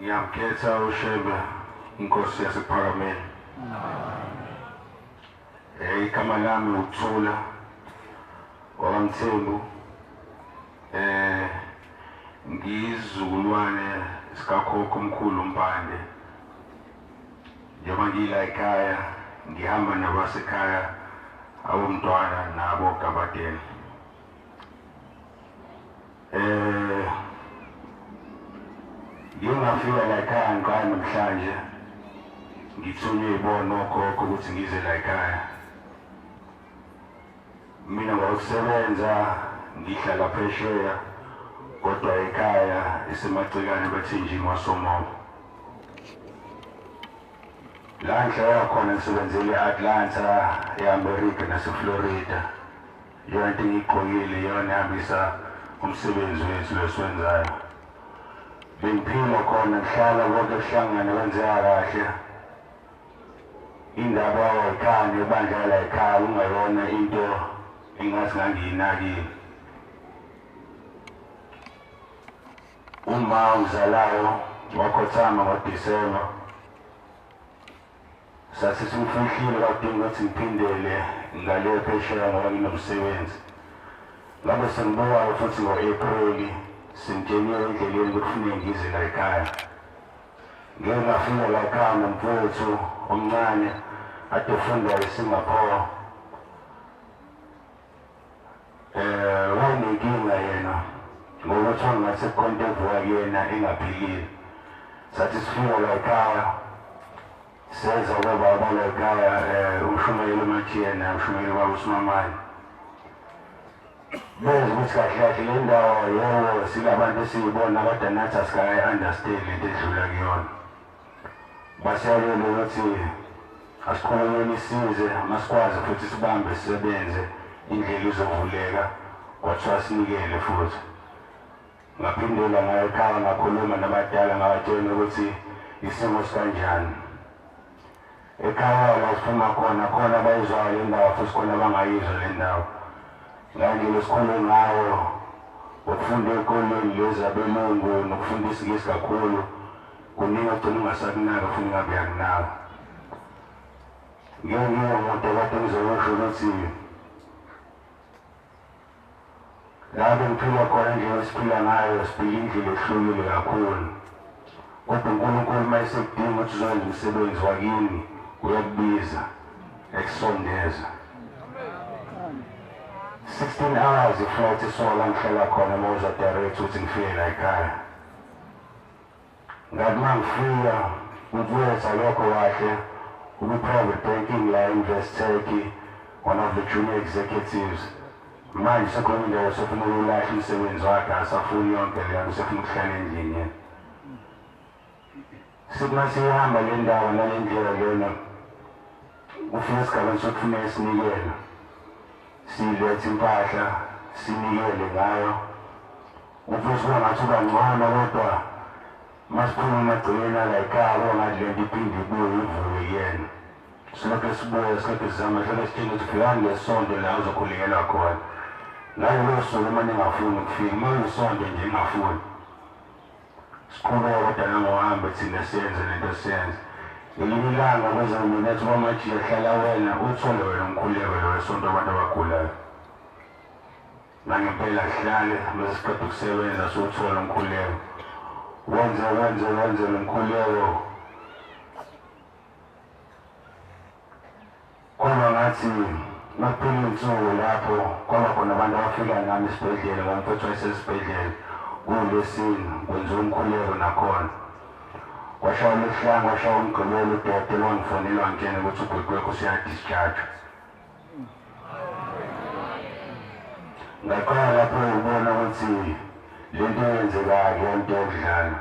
Ngiyamkhetha uShembe inkosi yasePhakameni. Igama lami uThula wakaMthembu. Ngiyizizukulwane sikakhokho omkhulu uMpande. Njengoba ngila ekhaya ngihamba nabasekhaya abomntwana nabo Gabadela. Ngingafika la ekhaya ngiqala namhlanje ngithunywe yibona okhokho ukuthi ngize la ekhaya. Mina ngokusebenza ngihlala phesheya kodwa ekhaya isemacikane bathinjini wasomoba. La ngihlala khona ngisebenzele e-Atlanta, e-America nase-Florida. Iyona into engiyigqokile iyona ehambisa umsebenzi wethu lo esiwenzayo. Bengiphila khona ngihlala konke kuhlangane kwenzeka kahle. Indaba yayikhaya nebandla layikhaya kungayona into engathi ngangiyinakile. Uma ongizalayo wakhothama ngoDisemba. Sathi simfihlile kwadinga ukuthi ngiphindele ngale phesheya ngoba nginomsebenzi. Ngabe sengibuya futhi ngo-April sengitsheliwe endleleni ukuthi kufuneka ngize la ekhaya. Ngike ngafika la ekhaya nomfowethu omncane ade efunda eSingapore. Wayenenkinga yena ngokuthi wangathi kukhona into evuka kuyena engaphilile. Sathi sifika la ekhaya seza kobaba la ekhaya umshumayeli uMathiyena umshumayeli baba uSimamane. Beza ukuthi kahle kahle le ndawo yebo silabantu esiyibona kodwa nathi asikayi-understand lento edlula kuyona. Basiyalele ukuthi asiqhubekeni size masikwazi futhi sibambe sisebenze indlela izovuleka kwathiwa sinikele futhi. Ngaphindela ngayo ekhaya ngakhuluma nabadala ngabatshela ukuthi isimo sikanjani. Ekhaya la siphuma khona khona abayizwayo le ndawo futhi khona abangayizwa le ndawo. Ngandlela esikhule ngayo ukufunda ey'koleni lezi abelungu nokufunda isiNgisi kakhulu kuningi ogcina ungasakunaka futhi ngabe uyakunaka. Ngeke ngibe mude kodwa ngizokusho ukuthi la bengiphila khona indlela esiphila ngayo siphila indlela ehlukile kakhulu. Kodwa uNkulunkulu uma esekudinga ukuthi uzokwenza umsebenzi wakini uyakubiza ekusondeza. 16 hours iflight isuka la ngihlala khona uma uza direct ukuthi ngifike la ekhaya. Ngathi uma ngifika umfowethu akekho kahle ukwi-private banking la e-Investec, one of the junior executives. Manje sekhona indawo sefuna ukulahla umsebenzi wakhe asafuni yonke leyo nto sefuna ukuhlala endlini yena. Sithi uma siyihamba le ndawo nale ndlela lena kufika esigabeni sokuthi kufuneka sinikele. Siyilethe impahla sinikele ngayo. Umfowethu kuba ngathi uba ngcono kodwa masiphuma emagcekeni ala ekhaya kuba ngathi lento iphinde ibuye ivuke kuyena. Silokhu sibuya silokhu sizama silokhu sitshela ukuthi fikani ngesonto la uzokhulekelwa khona. Ngalolo suku uma ningafuni ukufika, uma kuyisonto nje ingafuni. Siqhubeke kodwa nangohambe thina siyenze lento siyenze. Ngelinye ilanga kweza mina ethi kwamajiya hlala wena uthole wena umkhuleko lo wesonto abantu abagulayo. Nangempela sihlale bese siqeda ukusebenza siwuthola umkhuleko. Wenze wenze wenze lo mkhuleko. Kwaba ngathi makuphela iy'nsuku lapho kwaba khona abantu abafika nami esibhedlela ngoba umfowethu wayesesibhedlela kuwulwesine kwenziwa umkhuleko nakhona. Kwashaya uLwesihlanu kwashaya uMgqibelo udokotela wangifonela wangitshela ukuthi ubhuti wakho useyadischarge. Ngaqala lapho ukubona ukuthi lento eyenzekayo akuyona yokudlala.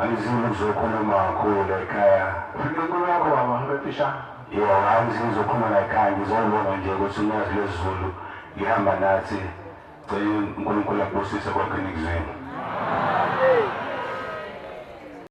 Angizile ukuzokhuluma kakhulu la ekhaya. Inkulumo yakho baba befisha. Yebo, angizile ukuzokhuluma la ekhaya ngizobonga nje ukuthi unyazi lwezulu lihamba nathi. Cela uNkulunkulu akubusise konke enikuzwile.